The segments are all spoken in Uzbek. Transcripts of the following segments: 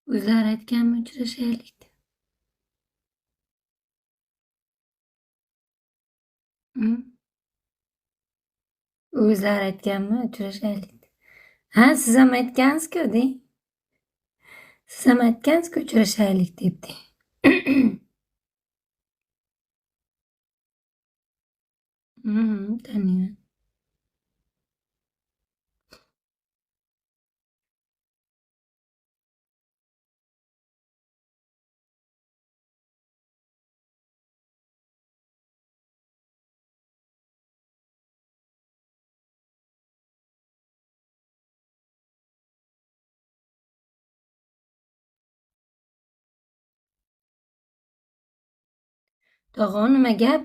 O'zlari aytganmi uchrashaylik deb? Mm? O'zlari aytganmi uchrashaylik deb? Ha, siz ham aytgansiz-ku, deng. Siz ham aytgansiz-ku uchrashaylik deb, deng. Taniyman. Tog'a, nima gap?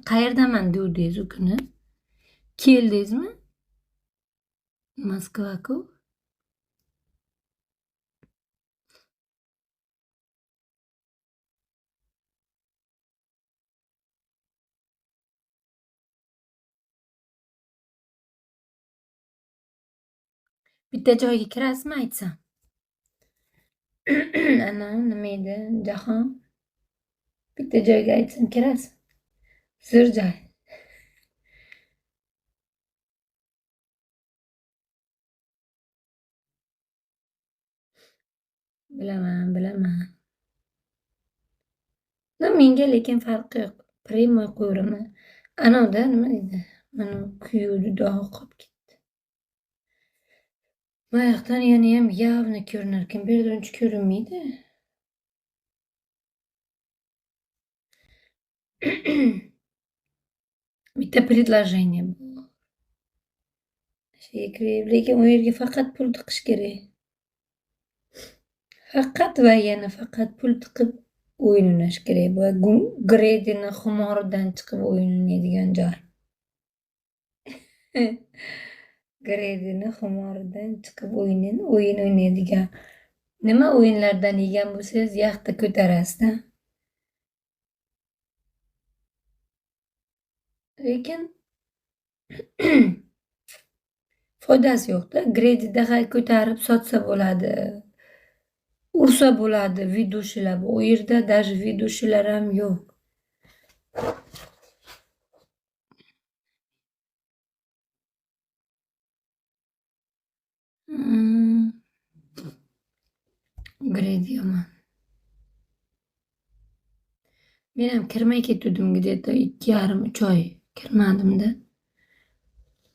Qayerdaman degdingiz u kuni? Keldingizmi? Moskva-ku. Bitta joyga kirasizmi aytsam? Ana, nima edi? Jahon. Bitta joyga aytsam kirasiz. Zo'r joy. Bilaman, bilaman. Но, menga lekin farqi yo'q. Прямой qo'yaveraman. Anavda nima deydi? Mana kuyuvdi, dog'i qolib ketdi. Buyoqdan yanayam явно ko'rinar ekan. Bu yerda uncha ko'rinmaydi. Bitta предложение bor. O'sha yerga kirib, lekin u yerga faqat pul tiqish kerak. Faqat va yana faqat pul tiqib o'yin o'ynash kerak. Bu Gredini xumoridan chiqib o'yin o'ynaydigan joy. Gredini xumoridan chiqib o'yin o'ynaydigan. Nima o'yinlardan yegan bo'lsangiz, yaxta ko'tarasiz-da. Lekin foydasi yo'q-da. Gredida ha ko'tarib sotsa bo'ladi. Ursa bo'ladi ведущий lar. U yerda даже ведущий lar ham yo'q. Gredi yomon. Men ham kirmay ketuvdim где-то 2,5-3 oy kirmadim-da.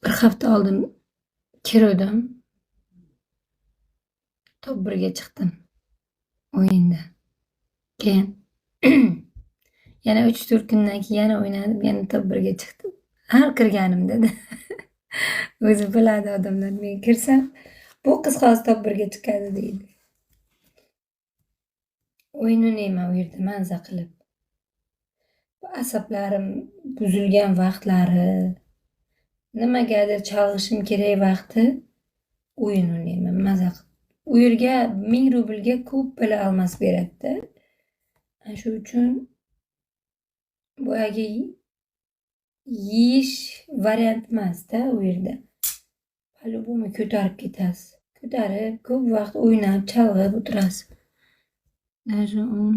Bir hafta oldin kiruvdim. Top 1ga chiqdim o'yinda. Keyin yana 3-4 kundan keyin yana o'ynadim, yana top 1ga chiqdim. Har kirganimda-da. O'zi biladi odamlar, men kirsam, bu qiz hozir top 1ga chiqadi deydi. O'yin o'ynayman u yerda maza qilib. Asablarim buzilgan vaqtlari, nimagadir chalg'ishim kerak vaqti o'yin o'ynayman maza qilib. U yerga 1000 rublga ko'p pul almas beradi-da. Ana shu uchun boyagi yeyish variant emas-da u yerda. По-любому ko'tarib ketasiz. Ko'tarib, ko'p vaqt o'ynab, chalg'ib o'tirasiz. Даже он